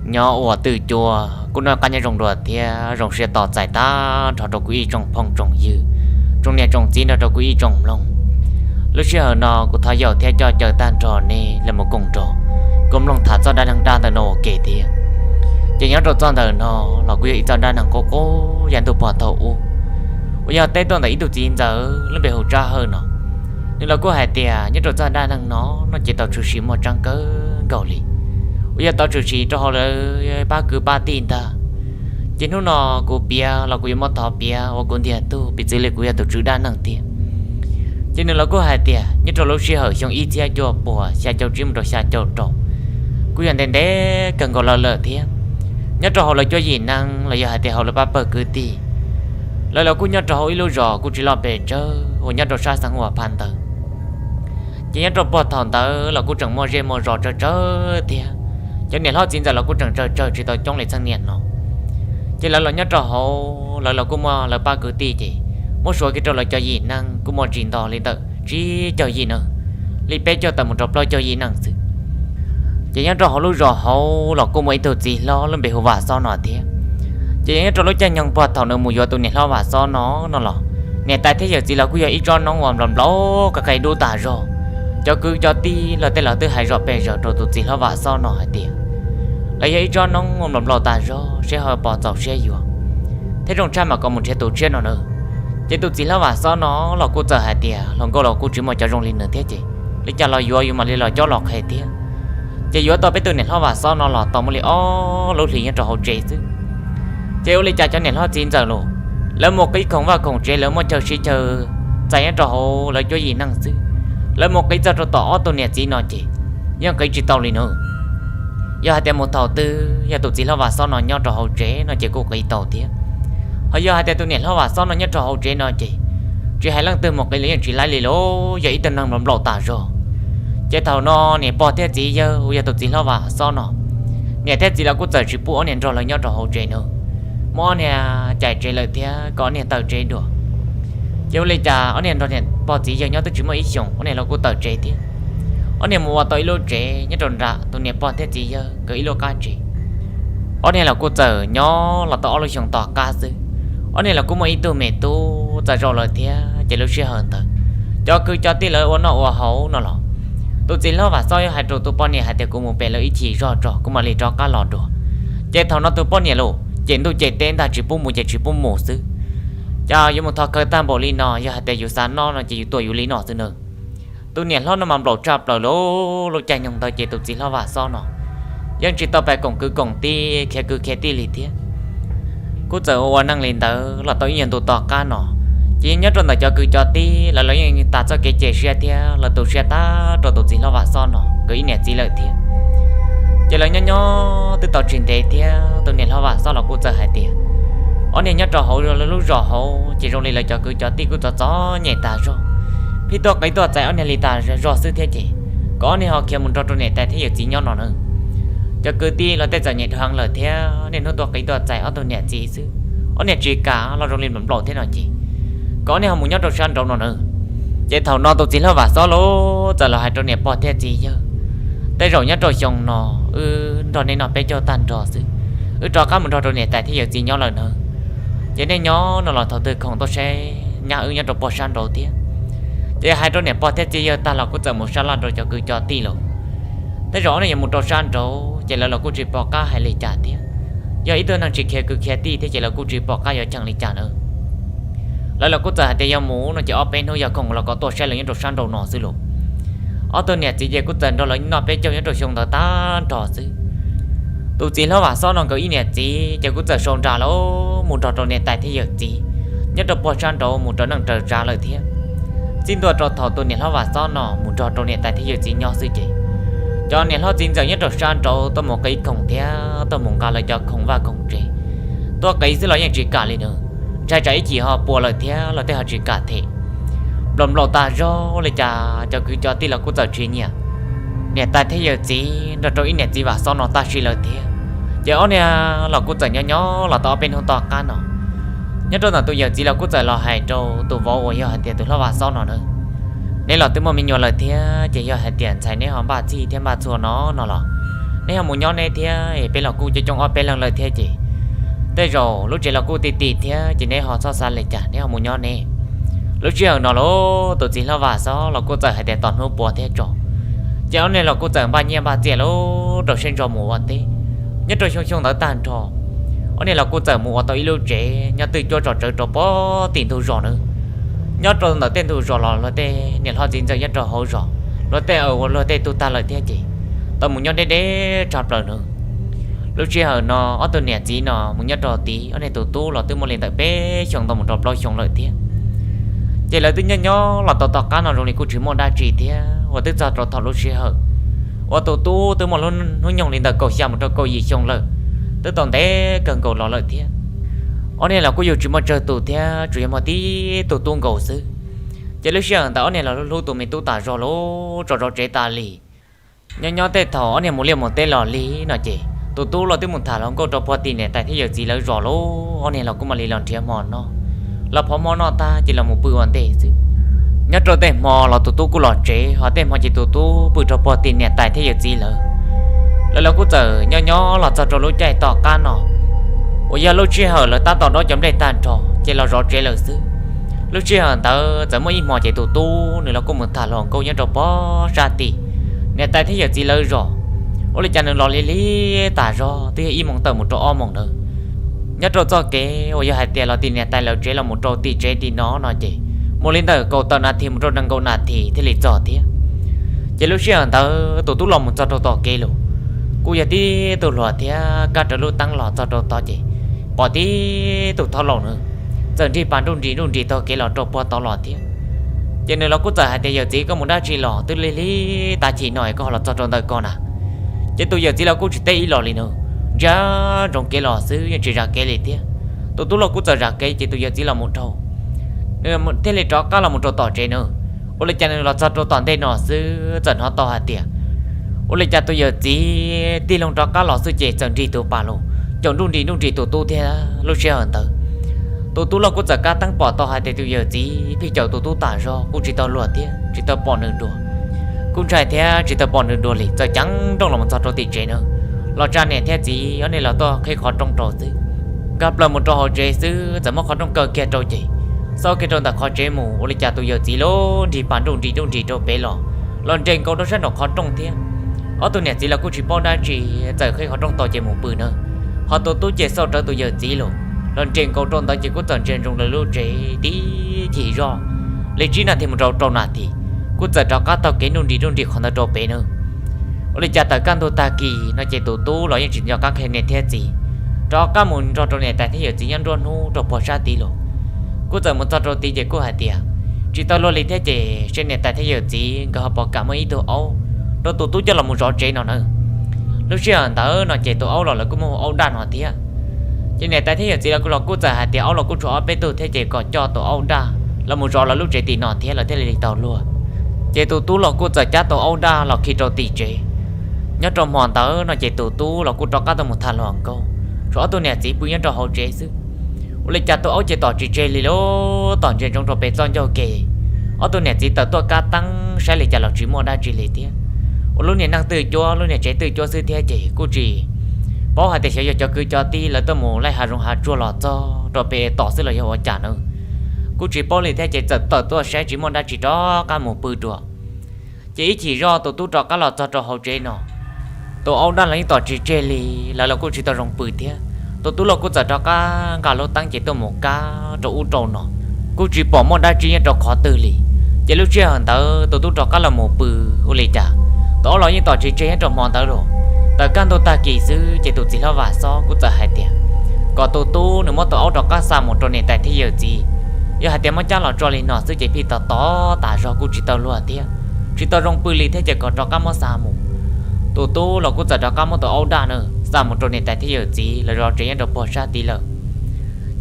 Nyob ua twj cuab kuv noj qab nyob zoo dua thiab zoo siab tos txais tag nrho rau kuv ib tsoom phooj tsoom ywg, tsoom niam tsoom txiv nrog rau kuv ib tsoom mloog. Lub sij hawm no kuv thov yaum thiab coj caw tag nrho nej los mus koom nrog kuv mloog tham txoj dab neeg dab ntawm no ua ke thiab. Ces nyob rau txoj ntawm no los kuj yog ib txoj dab neeg qub qub yav ntuj pog thaum ub, uas yog teb tuaj ntawm ib tug txiv ntxawm lub npe hu Tsab Hawj no. Nws los kuj hais tias nyob rau txoj dab neeg no, no ces tau tshwm sim muaj tseeb kawg nkaus li, uas yog tau tshwm sim rau hauv lawv pab kwv pab tij ntag. Ces hnub no kuv piav los kuv yuav muab thov piav ua kuv ntiag tug piv txwv li kuv yog tus tswv dab neeg thiab. Ces nws los kuj hais tias nyob rau lub sij hawm xyoo ib txhiab cuaj puas xya caum tsib mus rau xya caum rau, kuj yog ntev ntev kawg nkaus lawm lawm thiab. Nyob rau hauv lawv cuab yim neej los yog hais tias hauv lawv pab pawg kwv tij, lawv los kuj nyob rau hauv ib lub zos kuj tsis loj pes tsawg uas nyob rau sab xeev Huas Phaj ntawd. Ces nyob rau puag thaum ntawd los kuj tseem muaj zej muaj zos tsawg tsawg thiab. Cov niam hlob txiv ntxawm los kuj tseem tsawg tsawg tsis tau coob li txheej niaj no. Ces lawv los nyob rau hauv lawv los kuj muaj lawv pab kwv tij ces muab suav kiag rau lawv cov yim neej kuj muaj tsis nto li ntawm tsib caug yim neeg, li peb caug tawm mus rau plaub caug yim neeg xwb. Ces nyob rau hauv lub zos hauv los kuj muaj ib tug txiv hlob lub npe hu Vam Xob no thiab. Ces nyob rau lub caij nyoog puag thaum nws mus yuav tus niam hlob Vam Xob no, no los niam tais thiab yawm txiv los kuj yog ib tsob noob uas nplaum nplaum qe qe dub tas zog. Cov kwv cov tij los tej los twb hais zom pes zaws rau tus txiv hlob Vam Xob no hais tias lawv yog ib tsob noob uas nplaum nplaum tas zog, seb ho puas txaus siab yuav, thiab zoo tshaj mam kom mus nrhiav tus tshiab no na. Ces tus txiv hlob Vam Xob no los kuj txawm hais tias hluas nkauj los kuj tsis muaj cov zoo li nws thiab ces li cas los yuav yus mam li los cob los qhia thiab. Ces yuav tau peb tus niam hlob Vam Xob no los tau muaj li ob lub hlis nyob rau hauv tsev xwb. Ces ua li cas cov niam hlob txiv ntxawm los lawv mus qiv khoom vaj khoom tsev, lawv muaj chaw siv chaw txais nyob rau hauv lawv cuab yim neej xwb. Lawv mus qiv txog rau tom ob tug niam txiv no ces yeej qiv tsis tau li na. Yog hais tias mus thaum twg yog tus txiv hlob Vam Xob no nyob rau hauv tsev no ces kuj qiv tau thiab. Ho yog hais tias tus niam hlob Vam Xob no nyob rau hauv tsev no ces tsis hais leej twg mus qiv los yeej tsis laib li lauj, yog ib tug neeg nplaum nplaum tas zog. Ces thaum no niam pog thiab txiv yawg uas yog tus txiv hlob Vam Xob no, niam thiab txiv los kuj txawm tsis pub ob niag nrog lawv nyob rau hauv tsev na. Muab ob niag cais tsev lawm thiab kom ob niag tawm tsev dua. Ces ua li cas ob niag nrog niam pog txiv yawg nyob twb tsis muaj ib xyoos ob niag los kuj tawm tsev thiab. Ob niag mus ua tau ib lub tsev nyob rau nram tus niam pog thiab txiv yawg nkawd ib lub qab tsev. Ob niag los kuj txawm nyob los tau ob lub xyoos tom qab xwb, ob niag los kuj muaj ib tug me tub txawm zaum lawm thiab. Ces lub sij hawm ntawd cov kwv cov tij lawv ua noj ua haus no los tus txiv hlob Vam Xob yog hais rau tus poj niam hais tias kuv mus pem lawv ib chim zog tso kuv mam li rov qab los dua. Ces thaum no tus poj niam los ces ntuj ces teb ntag, tsis pub mus ces tsis pub mus xwb. Cas yuav mus thov khawv tag npaum li no, yog hais tias yus xav noj no ces yus tuaj yus li no xwb na. Tus niam hlob no mas nplaum tshaj plaws li. Lub caij nyoog ntawd ces tus txiv hlob Vam Xob no yeej tsis tau pais koom kwv koom tij khiav kwv khiav tij li thiab. Kuj txawm ua ua neej li ntawd los tau ib nyuag ntu tom qab no, ces nyob rau ntawm cov kwv cov tij lawv los yeej tas txoj kev cia siab thiab lawv tu siab tag rau tus txiv hlob Vam Xob no nkawd ib niam txiv lawm thiab. Ces lawv nyob nyob twb tau tsis ntev thiab tus niam hlob Vam Xob los kuj txawm hais tias ob niag nyob rau hauv lub zos hauv ces zoo li lawv cov kwv cov tij kuj txom txom nyem tas zog, pheej tuaj qiv tuaj txais ob niag li tas zog xwb thiab ces kom ob niag ho khiav mus nrog rau niam tais thiab yawm txiv nyob no na. Cov kwv tij los tej txom nyem dhau heev lawm thiab niaj hnub tuaj qiv tuaj txais ob tug niam txiv xwb, ob niag tsis kam los zoo li nplaum nplaum thiab no ces kom ob niag ho mus nyob rau sab nraud no na. Ces thaum no tus txiv hlob Vam Xob los txawm los hais rau niam pog thiab txiv yawg, tej zaum nyob rau xyoo no wb nrog nej noj peb caug tag nrho xwb, wb rov qab mus nrog rau niam tais thiab yawm txiv nyob lawm na. Ces nej nyob no los thaum twg khoom tuaj saib nyab wb nyob rau puag sab nraud thiab. Ces hais rau niam pog thiab txiv yawg tag los kuj txawm mus sab laj rau cov kwv cov tij los. Tej zaum ob niag yuav mus rau sab nraud ces lawv los kuj tsis pom qab hais li cas thiab. Yog ib tug neeg tsis khiav kwv khiav tij thiab ces lawv kuj tsis pom qab yuav cheem li cas na. Lawv los kuj txawm hais tias yog mus no ces ob peb hnub yog khoom los kom tuaj saib lawv nyob rau sab nraud no xwb los. Ob tug niam txiv ces kuj txawm nrog lawv noj peb caug nyob rau xyoo ntawd tag nrho xwb. Tus txiv hlob Vam Xob no nkawd ib niam txiv ces kuj txawm sau nra lawm mus nrog rau niam tais thiab yawm txiv nyob rau puag sab nraud mus raws neej raws tsav lawm thiab. Txij ntua rau thaum tus niam hlob Vam Xob no mus nrog rau niam tais thiab yawm txiv nyob xwb ces cov niam hlob txiv ntxawm nyob rau sab nraud tuaj mus qiv khoom thiab tuaj mus nqa lawv cov khoom vaj khoom tsev tuaj qiv xwb los yeej tsis kam li na. Ntshai tsam ib chim ho puas lawm thiab los tej ho tsis kam them. Nplaum nplaum tas zog li cas cov kwv cov tij los kuj txawm tsis nyiam niam tais thiab yawm txiv nrog rau ib niam txiv Vam Xob no tag sim lawm thiab. Ces ob niag los kuj txawm nyob nyob los tau ob peb hnub tom qab no, nyob rau ntawm tus yawm txiv los kuj txawm los hais rau tus vauv uas yog hais tias tus hlob Vam Xob no na, neb los twb muaj me nyuam lawm thiab ces yog hais tias ntxhais neb ho npaj txhij thiab npaj txhua no no los Neb ho mus nyob neb thiab, peb los kuj coob coob ob peb leeg lawm thiab ces tej zaum lub tsev los kuj ti ti thiab ces neb ho txhob xav li cas, neb ho mus nyob neb. Lub sij hawm no los tus txiv hlob Vam Xob los kuj txawm hais tias tos hnub puas thiab tso, ces ob niag los kuj txawm npaj nyiaj npaj txiaj lub rau siab ntso mus ua teb. Nyob rau xyoo xyoo ntawd tag nrho, ob niag los kuj txawm mus ua tau ib lub tsev nyob twj cuab tso tsawv rau pem tim ntug zos na. Nyob rau ntawm tej ntug zos los luag tej niam hlob txiv ntxawm nyob rau hauv zos, luag tej aws luag tej tug tag lawm thiab ces tau mus nyob deb deb tshaj plaws na. Lub sij hawm no ob tug niam txiv no mus nyob rau tid, ob niag tus tub los twb muaj li ntawm peb xyoos ntau mus rau plaub xyoos lawm thiab. Ces lawv twb nyob nyob los tau tom qab no zoo li kuj tsis muaj dab tsi thiab uas twb txog rau thaum lub sij hawm uas tus tub twb muaj lub hnub nyoog li ntawm kaum xya mus rau kaum yim xyoo lawm, twb tau ntev kawg nkaus los lawm thiab. Ob niag los kuj yug tsis muaj tsawg tus thiab tsuas yog muaj tib tug tub nkaus xwb. Ces lub sij hawm ntawd ob niag los hlub hlub tus me tub tas zog lub tso rau tsev tas li. Nyob nyob tej thaum ob niag mus liaj mus teb los li no ces tus tub los twb mus tham hluas nkauj rau puag tim niam tais thiab yawm txiv lawv zos lawm, ob niag los kuj mam li los nrhiav hmo noj. Los phov hmo noj tag ces los mus pw ua ntej xwb. Nyob rau tej hmo los tus tub kuj los tsev, ho tej hmo ces tus tub pw rau puag tim niam tais thiab yawm txiv lawv. Lawv los kuj txawm nyob nyob los txog rau lub caij tom qab no uas yog lub sij hawm lawv tab tom dob cov nplej tag nrho ces los zov tsev lawm xwb. Lub sij hawm ntawd txawm muaj ib hmo ces tus tub nws los kuj mus tham hluas nkauj nyob rau pog sab tid niam tais thiab yawm txiv lawv zos. Ua li cas nws los lig lig tas zog twb yog ib moos tawm mus rau ob moos ntawd. Nyob rau txoj kev uas yog hais tias los tim niam tais lawv tsev los mus rau tim tsev tim no no ces mus li ntawm kaum tawm nas this mus rau nees nkaum nas this thiaj li txog thiab. Ces lub sij hawm ntawd tus tub los mus txog rau tom kev los kuj yog tib tug hluas thiab, kab rawv lub teeb los txog rau tod ces pom tib tug thab laus nws txawm nrig pas nruj nris nruj nris taug kev los rau puag tod los thiab. Ces nws los kuj txawm hais tias, yawm txiv, koj mus dab tsi los twb lig lig tag kis no es koj ho los txog rau ntawm ko na? Ces tus yawm txiv los kuj tsis teb ib los li na, ntsia ntsoov kev los xwb yeej tsis zam kev li thiab. Tus tub los kuj txawm zam kev ces tus yawm txiv los mus dhau, nws thiaj li rov qab los mus rau tom tsev na. Ua li cas nws los txog rau tom ntej no xwb txawm hnov tau hais tias ua li cas tus yawm txiv tig loo rov qab los xwb ces txawm nrig tus pas los caum nruj nris nruj nris tus tub thiab. Lub sij hawm ntawd tus tub los kuj txawm kab teeb pom tau hais tias tus yawm txiv pheej caum tus tub tas zog kuj tsis tau luag thiab tsis tau pom nws dua. Kuj ntshai thiab tsis tau pom nws dua li txawm ceev nrooj los mus txog rau tim tsev na. Los tsa niam thiab txiv ob niag los tuaj qhib qhov rooj rau xwb. Nkag plaws mus rau hauv tsev xwb txawm muab qhov rooj kaw kiag rau ces xauj kiag rau ntawm qhov tsev mus ua li cas tus yawm txiv los nrig pas nruj nris nruj nris rau pem los, los nres nkaus rau sab nraum qhov rooj thiab. Ob tug niam txiv los kuj tsis paub dab tsi, txawm qhib qhov rooj tau ces mus pw na. Ho tus tub ces xauj rawv tus yawm txiv los, los nres nkaus rau ntawd ces kuj txawm ntsia ntsoov lawv lub tsev tib chim zoj li tsib nas this mus rau rau nas this, kuj txawm rov qab taug kev nruj nris nruj nris qhov ntawd rau pem na. Ua li cas tawm kaj ntug tag kis no ces tus tub los yeej tsis nco qab qhia niam thiab txiv, rov qab mus nrog rau niam tais thiab yawm txiv nyob nruab hnub rau puag sab tid los. Kuj txawm mus txog rau tid ces kuj hais tias tsis tau luag li thiab ces seb niam tais thiab yawm txiv nkawd ho puas kam muab ib tug aub rau tus tub coj los mus zov tsev no na. Lub sij hawm ntawd no ces tus aub los lawv kuj muaj hu aub daj no thiab. Ces niam tais thiab yawm txiv los kuj los kuj txawm hais tias aub los kuj tshuav ob peb tug thiab ces kom coj tus aub daj los mus zov lawv lub tsev tim no thiab lawv thiaj li tau luag. Ces tus tub los kuj txawm cab tus aub daj los khi rau tim tsev. Nyob rau hmo ntawd no ces tus tub los kuj rov qab tuaj mus tham hluas nkauj, tshuav ob tug niam txiv pw nyob rau hauv tsev xwb. Ua li cas tus aub ces tom tsis tseg li lub tom ntsia ntsoov rau pem txoj ncauj ke. Ob tug niam txiv tawm tuaj kab teeb saib li cas los tsis muaj dab tsi li thiab. Ua lub niag neej twj cuab lub niag tsev twj cuab xwb thiab ces kuj tsis paub hais tias xyov yog cov kwv cov tij lawv tuaj mus laij hav zoov hav tsuag los txog rau pem tom xwb los yog ua cas na. Kuj tsis paub li thiab ces txawm tawm tuaj saib tsis muaj dab tsi rov qab mus pw dua. Ces ib chim zoj tus tub rov qab los txog rau hauv tsev no, tus aub daj los yeej tom tsis tseg li, lawv los kuj tsis tau zoo pw thiab. Tus tub los kuj txawm rov qab nqa lub teeb ces tuaj mus kab rau ub rau no, kuj tsis pom muaj dab tsi nyob rau qhov twg li. Ces lub sij hawm ntawd tus tub rov qab los mus pw ua li cas tus aub los yeej tom tsis tseg nyob rau hmo ntawd los. Tawm kaj ntug tag kis xwb ces tus txiv hlob Vam Xob kuj txawm hais tias kom tus tub nws muab tus aub rov qab xa mus rau niam tais thiab yawm txiv. Yog hais tias muab cab los tso li no xwb ces pheej tos tos tas zog kuj tsis tau luag thiab, tsis tau zoo pw li thiab ces kom rov qab muab xa mus. Tus tub los kuj txawm rov qab muab tus aub daj na xa mus rau niam tais thiab yawm txiv lawv zov tsev nyob rau puag sab tid lawm.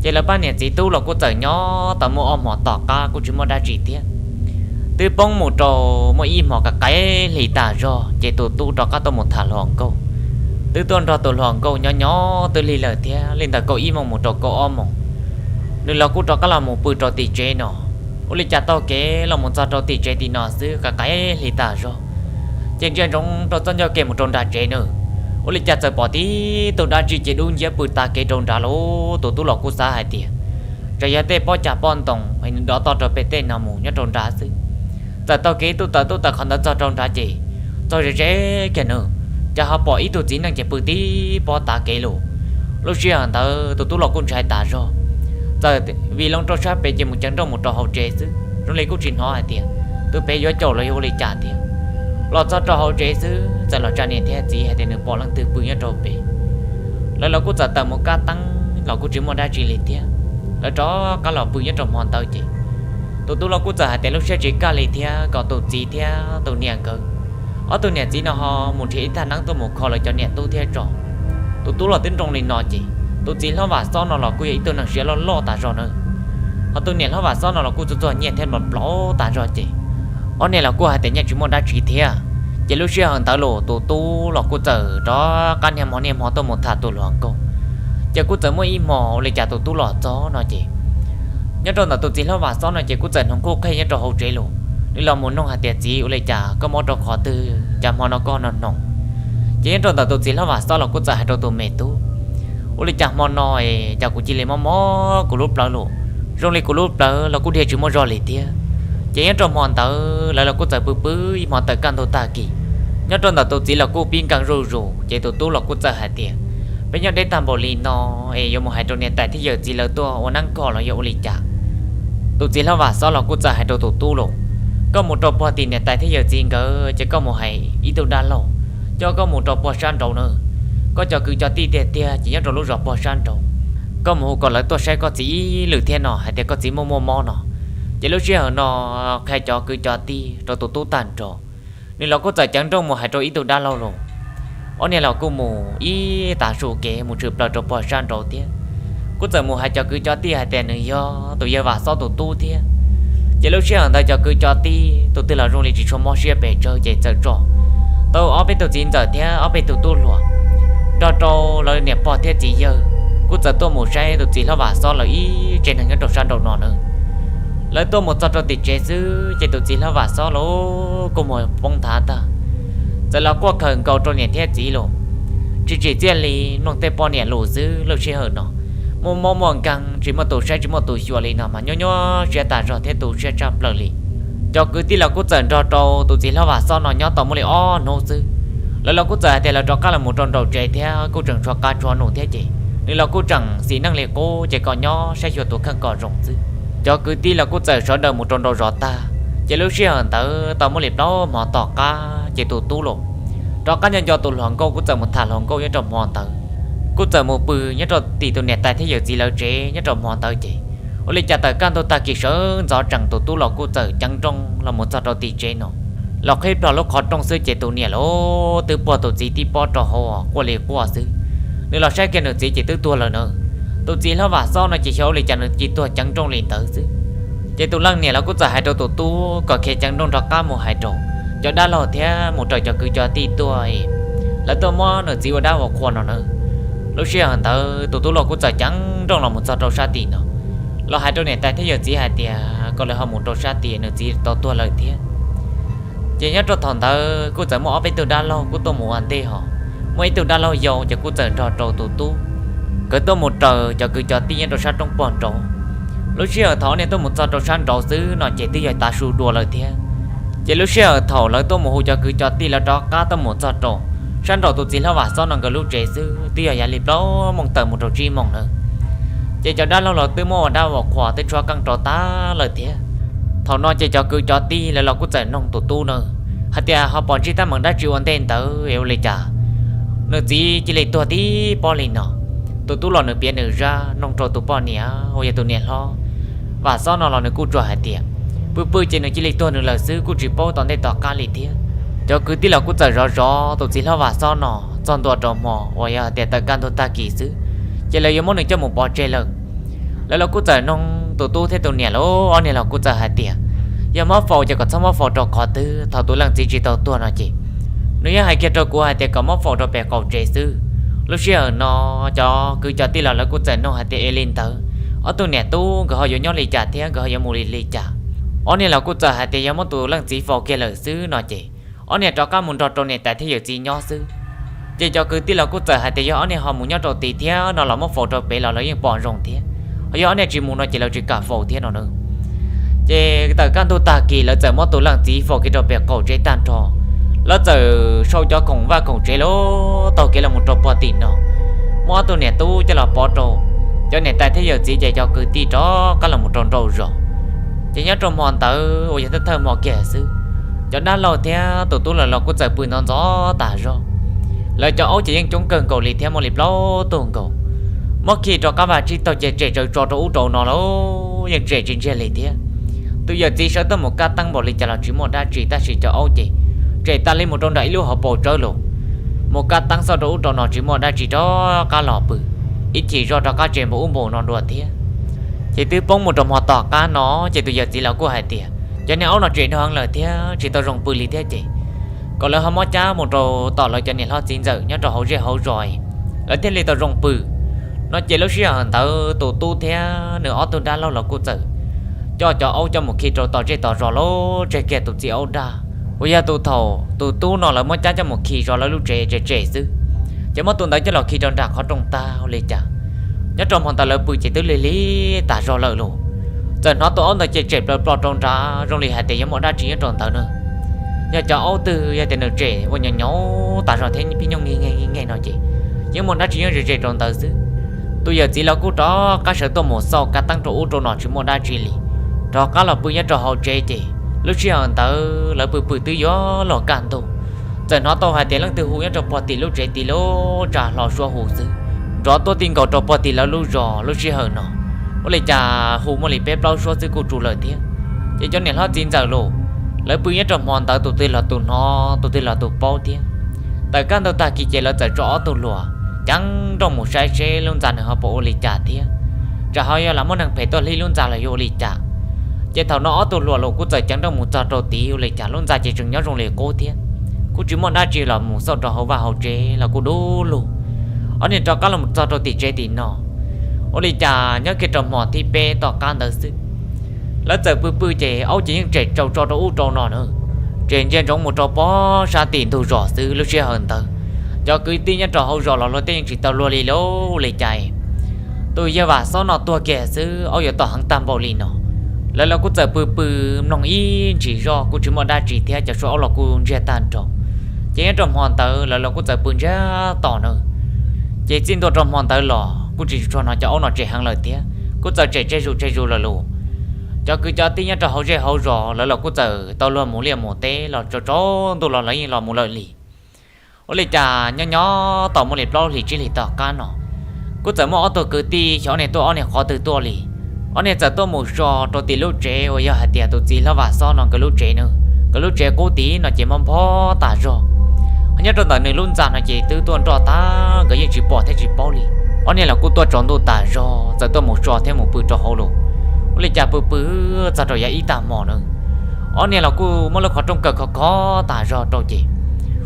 Ces lawv pab niam txiv tub los kuj txawm nyob tau muaj ob hmos tom qab kuj tsis muaj dab tsi thiab. Twb poob mus rau muaj ib hmos ka qaib hli tas zog ces tus tub rov qab tuaj mus tham hluas nkauj. Twb tuaj nrog tus hluas nkauj nyob nyob twb lig lawm thiab li ntawm kaum ib moos mus rau kaum ob moos, nws los kuj rov qab los mus pw rau tim tsev no. Ua li cas taug kev los mus txog rau tim tsev tim no xwb ka qaib hli tas zog, ces ntsia ntsoov rau txoj ncauj ke mus rau nram tsev na. Ua li cas txawm pom tib tug dab tsi ces dub nciab pw tav kev rau nrad lawm. Tus tub los kuj xav hais tias, tsuas yog tej pob cag pob ntoo es nws dov toj rau pem tej no mus nyob rau nrad xwb. Txawm taug kev tub tawm tub tawm qhov ntawd txog rau nrad ces, txog ze ze kiag nws, cas ho pom ib tug txiv neej ces pw tib pob tav kev lawm. Lub sij hawm ntawd tus tub los kuj ntshai tas zog. Txawm vij loo rau sab pem ces mus ceev nrooj mus rau hauv tsev xwb, zoo li kuj tsis hnov hais tias tus pem yuav caum los yog ua li cas thiab. Los txog rau hauv tsev xwb txawm los tsa niam thiab txiv hais tias nws pom leej twg pw nyob rau pem. Lawv los kuj txawm tawm mus kab teeb los kuj tsis muaj dab tsi li thiab. Lawv rov qab los pw nyob rau hmo ntawd ces, tus tub los kuj txawm hais tias lub siab tsis kaj li thiab kom tus txiv thiab tus niam nkawd, ob tug niam txiv no ho mus nrhiav ib thaj neeb tuaj mus kho lawv cov niam tub thiab tso. Tus tub los twb nroo li no ces, tus txiv hlob Vam Xob no los kuj yog ib tug neeg siab loj loj tas zog na. Ho tus niam hlob Vam Xob no los kuj txuag txuag nyiaj thiab nplov nplov tas zog ces, ob niag los kuj hais tias yeej tsis muaj dab tsi thiab. Ces lub sij hawm ntawd los tus tub los kuj txawm rov qab niaj hmo niaj hmo tuaj mus tham tus hluas nkauj. Ces kuj txawm muaj ib hmo ua li cas tus tub los txog no ces, nyob rau ntawm tus txiv hlob Vam Xob no ces kuj txawm hnoos kuj qhej nyob rau hauv tsev los, nws los mus noog hais tias, txiv, ua li cas koj mob rau qhov twg cas hmo no koj no hnoos? Ces nyob rau ntawm tus txiv hlob Vam Xob los kuj txawm hais rau tus me tub, ua li cas hmo no es cas kuv cia li mob mob kuv lub plawv los, zoo li kuv lub plawv los kuj dhia tsis muaj zog li thiab. Ces nyob rau hmo ntawd lawv los kuj txawm pw pw ib hmo tawm kaj ntug tag kis. Nyob rau ntawm tus txiv los kuj pib nkees zuj zus ces tus tub los kuj txawm hais tias, peb nyob deb tag npaum li no es yuav mus hais rau niam tais thiab yawm txiv lawv tuaj ua neeb koj los yog ua li cas? Tus txiv hlob Vam Xob los kuj txawm hais rau tus tub los, koj mus rau puag tim niam tais thiab yawm txiv nkawd ces koj mus hais ib tug dab laug coj koj mus rau puag sab nraud na. Koj cov kwv cov tij tiag tiag ces nyob rau lub zos puag sab nraud. Koj mus hu kom lawv tuaj saib koj txiv ib lwm thiab no hais tias koj txiv muaj muaj mob no. Ces lub sij hawm no qhia cov kwv cov tij rau tus tub tag nrho, nws los kuj txawm ceev nrooj mus hais rau ib tug dab laug los. Ob niag los kuj mus ib tav su kev mus tshwm plaws rau puag sab nraud thiab. Kuj txawm mus hais cov kwv cov tij hais tias nws yog tus yawg Vam Xob tus tub thiab. Ces lub sij hawm ntawd cov kwv cov tij tus twg los zoo li tsis tshua mob siab pes tsawg ces txawm tso tau ob peb tug txiv ntxawm thiab ob peb tug tub hluas nrog rau lawv niam pog thiab txiv yawg kuj txawm tuaj mus saib tus txiv hlob Vam Xob lawv ib tsev neeg nyob rau sab nraum no na. Lawv tuaj mus txog rau tim tsev xwb ces tus txiv hlob Vam Xob los kuj mus poob nthav tag, txawm los quaj khaws nkaus rau niam thiab txiv los, tsis tsim txiaj li mloog tej poj niam lus xwb. Lub sij hawm no muaj mob muaj nkeeg tsis muaj tus saib tsis muaj tus xyuas li no mas nyuaj nyuaj siab tas zog thiab tu siab tshaj plaws li. Cov kwv tij los kuj txawm nrog rau tus txiv hlob Vam Xob no nyob tau muaj li ob hnub xwb, lawv los kuj txawm hais tias lawv rov qab los mus rau nraum tsev thiab kuj tseem tshuav qab tshuav num thiab ces nws los kuj tseem xis neej li qub ces kom nyob saib xyuas tus kheej kom zoo xwb. Cov kwv tij los kuj txawm sawv daws mus rau nraum zos tag, ces lub sij hawm ntawd tau muaj li plaub hmo tom qab ces tus tub los rov qab nco nco tus hluas nkauj kuj txawm mus tham hluas nkauj nyob rau hmo ntawd, kuj txawm mus pw nyob rau tim tus niam tais thiab yawm txiv lawv tsev nyob rau hmo ntawd ces ua li cas tawm kaj ntug tag kis sawv ntxov tsees tus tub los kuj txawm ceev nrooj los mus txog rau tim tsev no. Los qhib plho lub qhov rooj xwb ces tus niam los twb puag tus txiv tib pob rau hauv quaj li quaj xwb. Nws los saib kiag nws txiv ces twb tuag lawm na. Tus txiv hlob Vam Xob no ces xyov ua li cas nws cia tuag ceev nrooj li ntawd xwb. Ces tus leej niam los kuj txawm hais rau tus tub kom khiav ceev nrooj rov qab mus hais rau cov dab laug thiab mus raws cov kwv cov tij tuaj, lawv tuaj muab nws txiv ua dab ua qhua no na. Lub sij hawm ntawd tus tub los kuj txawm ceev nrooj los mus txog rau sab tim no, los hais rau niam tais thiab yawm txiv hais tias kom lawv ho mus rau sab tim nws txiv tau tuag lawm thiab. Ces nyob rau thaum ntawd kuj txawm muaj ob peb tug dab laug kuj tuaj mus ua ntej ho, muaj ib tug dab laug yau ces kuj txawm nrog rau tus tub, nkawd tuaj mus raws cov kwv cov tij nyob rau sab roob puag nraud. Lub sij hawm thaum ob niag tuaj mus txog rau sab nraud xwb no ces twb yog tav su dua lawm thiab. Ces lub sij hawm thaum lawv tuaj mus hu cov kwv cov tij lawv rov qab tuaj mus txog rau sab nraum tus txiv hlob Vam Xob no nkawd lub tsev xwb twb yog yav li plaub moos tawm mus rau tsib moos lawm. Ces cov dab laug los twb muab ua dab ua qhua twb tshuab qeej rau tag lawm thiab. Thaum no ces cov kwv cov tij lawv los kuj txawm noog tus tub na hais tias ho pom ntsib teeb meem dab tsi ua ntej ntawd es ua li cas nws txiv cia li tuag tib pob li no. Tus tub los nws piav nws zaj noog rau tus poj niam uas yog tus niam hlob Vam Xob no los nws kuj tsuas hais tias pw pw ces nws cia li tuag nws lawm xwb, kuj tsis paub tom ntej tom qab li thiab. Cov kwv tij los kuj txawm zov zov tus txiv hlob Vam Xob no txog ntua rau hmo uas yog tias tawm kaj ntug tag kis xwb, ces lawv yuav muab nws coj mus pov tseg lawm. Lawv los kuj txawm noog tus tub thiab tus niam los ob niag los kuj txawm hais tias yog muab faus ces kom txhob muab faus rau qhov twg, thaum tus leej txiv tsis tau tuag no ces nws yeej hais kiag rau kuv hais tias kom muab faus rau pem qaum tsev xwb. Lub sij hawm no cov kwv cov tij los lawv kuj txawm noog hais tias es li ntawd ob tug niam tub nkawd ho yuav nyob li cas thiab nkawd ho yuav mus li li cas? Ob niag los kuj txawm hais tias yog muab tus leej txiv faus kiag lawm xwb no ces ob niag rov qab mus nrog rau niam tais thiab yawm txiv nyob xwb. Ces cov kwv tij los kuj txawm hais tias yog ob niag ho mus nyob rau tid thiab no los muab faus rau pem los lawv yeej pom zoo thiab, ho yog ob niag tsis mus no ces lawv tsis kam faus thiab no na. Ces tawm kaj ntug tag kis lawv txawm muab tus leej txiv faus kiag rau pem qaum tsev tag nrho, lawv txawm sau cov khoom vaj khoom tsev lawm taug kev los mus rau puag tim no, muab ob tug niam tub coj los pov rau cov niam tais thiab yawm txiv ces cov kwv tij rov qab los mus rau nraum zos. Ces nyob rau hmo ntawd uas yog thawj thawj hmo kiag xwb, cov dab laug thiab tus tub lawv los kuj txawm pw ntxov ntxov tas zog. Lawv cov aub ces yeej coob kawg nkaus li thiab muaj li plaub tug nkaus. Muab khi rau qab vaj tsib taug ces tsem tsawv tso rau ub rau no los yeej tsem tsis ntsiag li thiab. Tus yawm txiv sawv tuaj mus kab teeb npaum li cas los tsis muaj dab tsi tab sis cov aub ces tsem tas li mus rau nram ib lub hauv paus tsawb los, mus kab teeb xauj rau ub rau no tsis muaj dab tsi rov qab los pw, ib chim zoj rov qab tsem npaum ub npaum no dua thiab. Ces twb poob mus rau hmo tom qab no ces tus yawm txiv los kuj hais tias cov niag aub no tsem dhau heev lawm thiab tsis tau zoo pw li thiab ces kom lawv ho muab cab mus rau tom lawv cov niam hlob txiv ntxawm nyob rau hauv zej hauv zos, lawv thiaj li tau zoo pw. No ces lub sij hawm ntawd tus tub thiab nws ob tug dab laug los kuj txawm coj cov aub coj mus khi rau tom zej tom zos lawm tseg kiag tus txiv aub dag uas yog tus thaum tus tub no lawv muab cab coj mus khi zov lawv lub tsev tsem tsem xwb, ces muab tus ntawd coj los khi rau nram qhov rooj tag ua li cas. Nyob rau hmo ntawd lawv pw ces twb lig lig tas zog lawm los, txawm hnov tus aub ntawd ces tsem plaws plo rau nrad zoo li hais tias yuav muaj dab tsi nyob rau ntawd na. Yog cov aub twg yog tias nws tsem ua nyaum nyaum tas zog thiab phij nyooj nkeeg nkeeg no ces yeej muaj dab tsi nyob ze ze rau ntawd xwb. Tus yawm txiv los kuj rov qab sawv tuaj mus xauj kab teeb rau ub rau no tsis muaj dab tsi li, rov qab los pw nyob rau hauv tsev ces lub sij hawm ntawd lawv pw pw twb yuav luag kaj ntug, txawm hnov tau hais tias leej twg hu nyob rau puag tim lub tsev tid lub tsa hlo suab hu xwb, nrov tuaj ti nkaus rau puag tim lawv lub zos lub sij hawm no. Ua li cas hu muaj li peb plaub suab xwb kuj tsu lawm thiab. Ces cov niam hlob txiv ntxawm los, lawv pw nyob rau hmo ntawd tus twg los tus hnov tus twg los tus paub thiab. Tawm kaj ntug tag kis ces lawv txawm tso ob tug hluas ceev nrooj mus saib seb lub ntxa nws ho puas ua li cas thiab, tsam ho yog lam muab neeg phem tuaj hlib lub ntxa los yuav ua li cas. Ces thaum no ob tug hluas los kuj txawm ceev nrooj mus txog rau tid ua li cas lub ntxa ces tseem nyob zoo li qub thiab, kuj tsis muaj dab tsi los mus xauj rau hauv vaj hauv tsev los kuj dub lug. Ob niag rov qab los txog rau tim tsev tim no, ua li cas nyob kiag rau hmo thib peb tom qab ntawd xwb, lawv txawm pw pw ces aub ces yeej tsem tsau tso rau ub rau no na, tsem ntsia ntsoov mus rau pob sab tim ntug zos xwb. Lub sij hawm ntawd cov kwv tij nyob rau hauv zos los luag tej yeej tsis tau luag li lauj. Ua li cas tus yawg Vam Xob no tuag kiag xwb aub yuav tom heev tag npaum li no. Lawv los kuj txawm pw pw mloog ib ntsis zoj kuj tsis muaj dab tsi thiab cov suab aub los kuj ntsiag tag nrho. Ces nyob rau hmo ntawd lawv los kuj txawm pw ntsiag to na. Ces txij ntua rau hmo ntawd los kuj tsis tshua hnov cov aub no tsem heev lawm thiab kuj txawm tsem tseg zus tseg zus lawm los. Cov kwv cov tij nyob rau hauv zej hauv zos lawv los kuj txawm tau luag mus liaj mus teb los tsaus ntuj los lawv yeej los mus lawm li. Ua li cas nyob nyob tau muaj li plaub hlis tsib hlis tom qab no, kuj txawm muaj ob tug kwv tij xyov ob niag tuaj ob niag qhov twg tuaj li. Ob niag txawm tuaj mus so rau tim lub tsev uas yog hais tias tus txiv hlob Vam Xob no nkawd lub tsev na, nkawd lub tsev qub tid no ces mob nphob tas zog. Ho nyob rau ntawm nws lub ntxa no ces twb tuaj nroj tag nkawd yeej tsis pom thiab tsis paub li. Ob niag los kuj tuaj tsaus ntuj tas zog txawm tuaj mus so thiab mus pw rau hauv los. Ua li cas pw pw txog rau yav ib tag hmo na, ob niag los kuj muab lub qhov rooj kaw khov khov tas zog rau ces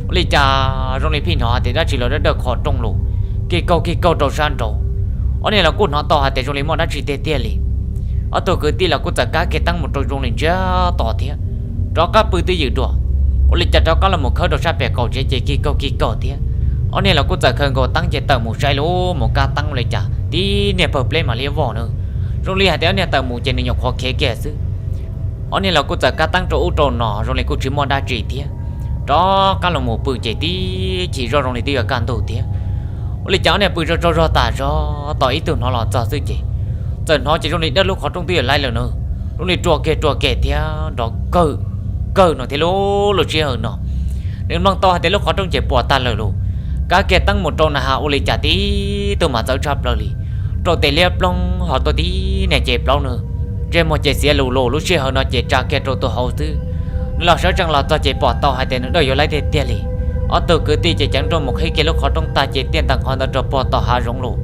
ua li cas zoo li pheej hnov tias dab tsi los dawb dawj qhov rooj los kig kaug kig kaug rau sab nraud. Ob niag los kuj hnov tau hais tias zoo li muaj dab tsi tiag tiag li. Ob tug kwv tij los kuj txawm kab kiag teeb mus rau zoo li ntsiag to thiab, rov qab pw twj ywm dua. Ua li cas rov qab los mus khawb rau sab pem qaum tsev ces kig kaug kig kaug thiab. Ob niag los kuj txawm khaws nkaus teeb ces tawm mus saib los mus kab teeb ua li cas tib niag pawg pleb mam li voj na. Zoo li hais tias ob niag tawm mus ces nws nyuam qhuav khiav kiag xwb. Ob niag los kuj txawm kab teeb rau ub rau no zoo li kuj tsis muaj dab tsi thiab, rov qab los mus pw ces tib chim zoj zoo li twb yuav kaj ntug thiab. Ua li cas ob niag pw tsaug tsaug zog tas zog tos ib tug hnov los txog xwb ces txawm hnov ces zoo li dawb lub qhov rooj twb yuav laib lawm na, zoo li rua kiag rua kiag thiab nrov kawg kawg no thiab. Lub lub sij hawm no nws mloog tau hais tias lub qhov rooj ces puas tag lawm los, kab kiag teeb mus rau na has ua li cas tib tug mas txawv tshaj plaws li, rau tes liab ploog ho tuaj tib niag cev plaub na, ntsej muag ces xiav lus lus. Lub sij hawm no ces tsa kiag rau tus hauv xwb. Nws los sawv tsees los txog ces pom tau hais tias nws dawj yuav laib tiag tiag li. Ob tug kwv tij ces ceev nrooj mus qhib kiag lub qhov rooj tag ces tiaj ntees qhov ntawd rau puag tom hav zoov los.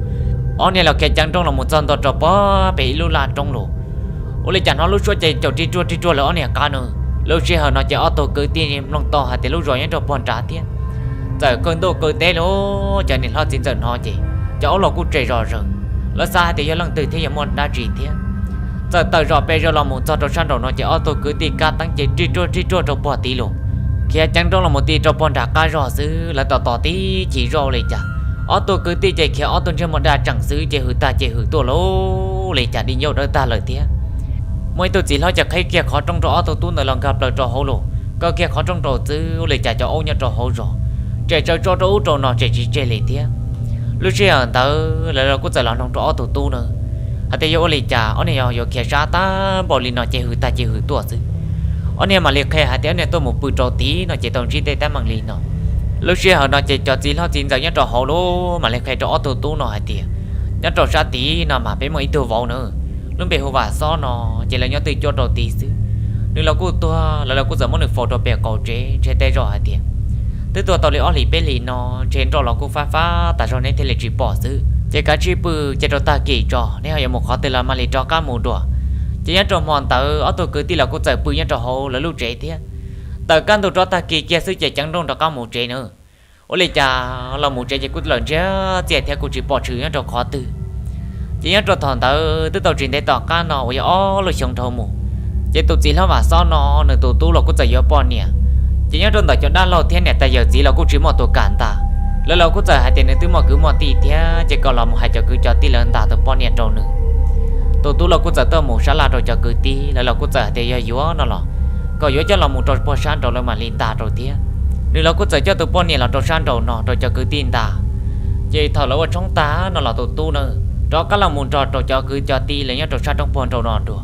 Ob niag los khiav ceev nrooj los mus txog ntua rau puag pem ib lub laj roob los. Ua li cas hnov lub suab ces caum rig ruag rig ruag lawv ob niag qab na. Lub sij hawm no ces ob tug kwv tij mloog tau hais tias lub zos nyob rau puag nrad thiab. Txawm kaw ntuj kaw teb los cov niam hlob txiv ntxawm hnov ces cov aub los kuj tsem zom zaws, lawv xav hais tias yog leej twg thiab yog muaj dab tsi thiab. Txawm tawm zom pes zaws los mus txog rau sab nraum no ces ob tug kwv tij kab teeb ces rig ruag rig ruag rau puag tid los. khiav ceev nrooj los mus ti rau puag nram qab zog xwb, lawv tos tos tib chim zoj ua li cas, ob tug kwv tij ces khiav ob tug ntsej muag daj tseem xwb ces hwm tag ces hwm tuaj lauj, ua li cas di ncauj dawb tag lawm thiab. Muaj ib tug txiv hlob ces qhib kiag qhov rooj rau ob tug tub ntawd los nkag plaws rau hauv los, kaw kiag qhov rooj rau xwb, ua li cas cov aub nyob rau hauv zos tseem tsawv tso rau ub rau no tseem tsis tseg li thiab. Lub sij hawm ntawd lawv los kuj txawm los noog rau ob tug tub na hais tias yog ua li cas ob niag yog yuav khiav sab tag npaum li no ces hwm tag ces hwm tuaj xwb. Ob niag mam li qhia hais tias ob niag tuaj mus pw rau tid no ces tau ntsib tej teeb meem li no. Lub sij hawm no ces cov txiv hlob txiv ntxawm nyob rau hauv los mam li qhia rau ob tug tub no hais tias nyob rau sab tid no mas peb muaj ib tug vauv na, lub npe hu Vam Xob no, ces lawv nyob twj cuab rau tid xwb. Nws los kuj tuag, lawv los kuj txawm muab nws faus rau pem qaum tsev. Ntshe tej zaum hais tias twb tuag tau li ob hlis peb hlis no, ntshe nroj los kuj fab fab tas zog neb thiaj li tsis pom xwb. Ces kav tsij pw, ces rau tag kis tso neb ho yuav mus qhov twg los mam li rov qab mus dua. Ces nyob rau hmo ntawd ob tug kwv tij los kuj txawm pw nyob rau hauv lawv lub tsev thiab. Tawm kaj ntug rov tag kis kiag xwb ces ceev nrooj rov qab mus tsev na. Ua li cas los mus tsev ces kuj lawm ntsiag txiaj thiab kuj tsis pom tshwm nyob rau qhov twg. Ces nyob rau thaum ntawd twb tau tsis ntev tom qab no uas yog ob lub xyoo dhau mus, ces tus txiv hlob Vam Xob no nws tus tub los kuj txawm yuav poj niam. Ces nyob rau ntawm cov dab laug thiab niam tais yawm txiv los kuj tsis muaj tus kam ntag. Lawv los kuj txawm hais tias nws twb muaj kwv muaj tij thiab ces kom los mus hais cov kwv cov tij lawv ntas tus poj niam rau nws. Tus tub los kuj txawm tuaj mus sab laj rau cov kwv tij, lawv los kuj txawm hais tias yog yuav no los kom yuav coj los mus rau puag sab nraud lawv mam li ntas rau thiab. Nws los kuj txawm coj tus poj niam los rau sab nraud no rau cov kwv tij ntas. Ces thaum lawv ua tshoob tag no los tus tub na rov qab los mus nrog rau cov kwv cov tij lawv nyob rau sab roob puag nraud no dua.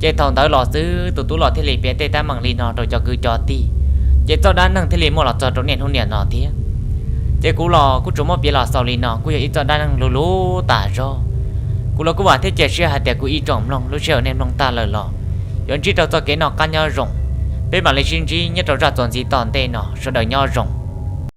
Ces thaum ntawd los xwb tus tub los thiaj li piav tej teeb meem li no rau cov kwv cov tij. Ces txoj dab neeg thiaj li muaj los txog rau niaj hnub niam no thiab. Ces kuv los kuj tsuas muab piav los xaus li no, kuj yog ib txoj dab neeg luv luv tas zog. Kuv los kuj vam thiab cia siab hais tias kuv ib tsoom mloog lub sij hawm nej mloog tag lawm los yuav ntsib rau txoj kev noj qab nyob zoo. Peb mam li sib ntsib nyob rau zaj txuas ntxiv tom ntej no, sawv daws nyob zoo.